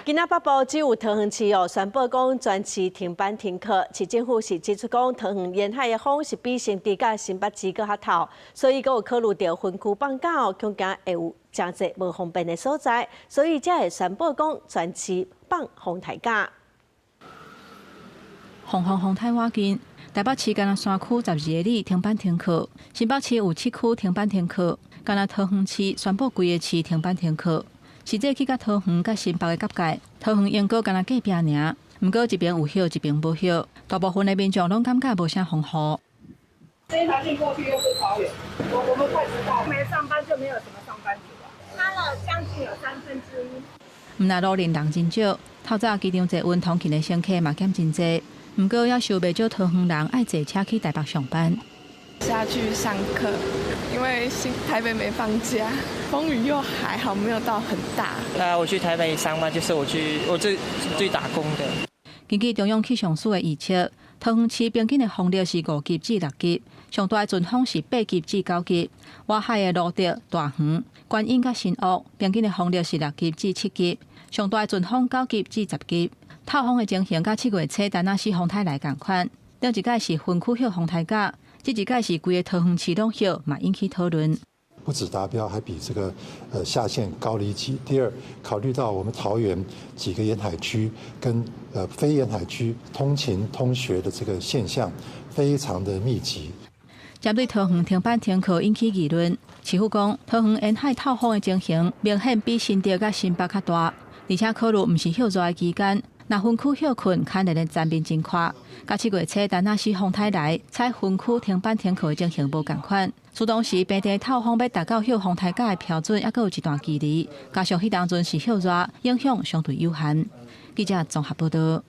今仔北部只有桃園市哦，宣布講全市停班停課。市政府是指出講，桃園沿海的風是比新竹佮新北市閣較透，所以閣有考慮著分區放假哦，恐驚會有誠濟無方便的所在，所以才會宣布講全市放風颱假。風風風颱倚近，台北市干焦三區12个里停班停課，新北市有七區停班停課，干焦桃園市宣布規个市停班停課。實際去到桃園佮新北的結界，桃園鶯歌干焦隔壁爾，毋過一邊有雨，一邊無雨，大部分的民眾攏感覺無啥風雨。這一條線過去又是桃園，我們快知道，沒上班就沒有什麼上班族啊，差了將近有三分之一。毋但路面人真少，透早機場捷運通勤的乘客嘛減真濟，毋過也受袂少桃園人愛坐車去台北上班。下去上課，因為新台北沒放假，風雨又還好，沒有到很大。啊，我去台北上班，就是我去，我最最打工的。根據中央氣象署的預測，桃園市平均的風力是5級至6級，上大的陣風是8級至9級。外海的蘆竹、大園、觀音佮新屋，平均的風力是6級至7級，上大的陣風9級至10級。透風的情形佮7月初達納斯風颱來仝款，頂一擺是分區歇風颱假。這一擺是規个桃園市攏歇，嘛引起討論。不止達標，還比這個下限高了一級。第二，考慮到我們桃園幾個沿海區跟非沿海區通勤通學的這個現象非常的密集。針對桃園停班停課引起議論，市府講桃園沿海透風的情形明顯比新竹佮新北較大，而且考慮毋是歇熱的期間，若分區歇睏，牽連的層面真寬。佮7月初達納斯風颱來，採分區停班停課的情形無仝款。自當時平地透風欲達到歇風颱假的標準，猶閣有一段距離，加上彼當陣是歇熱，影響相對有限。記者綜合報道。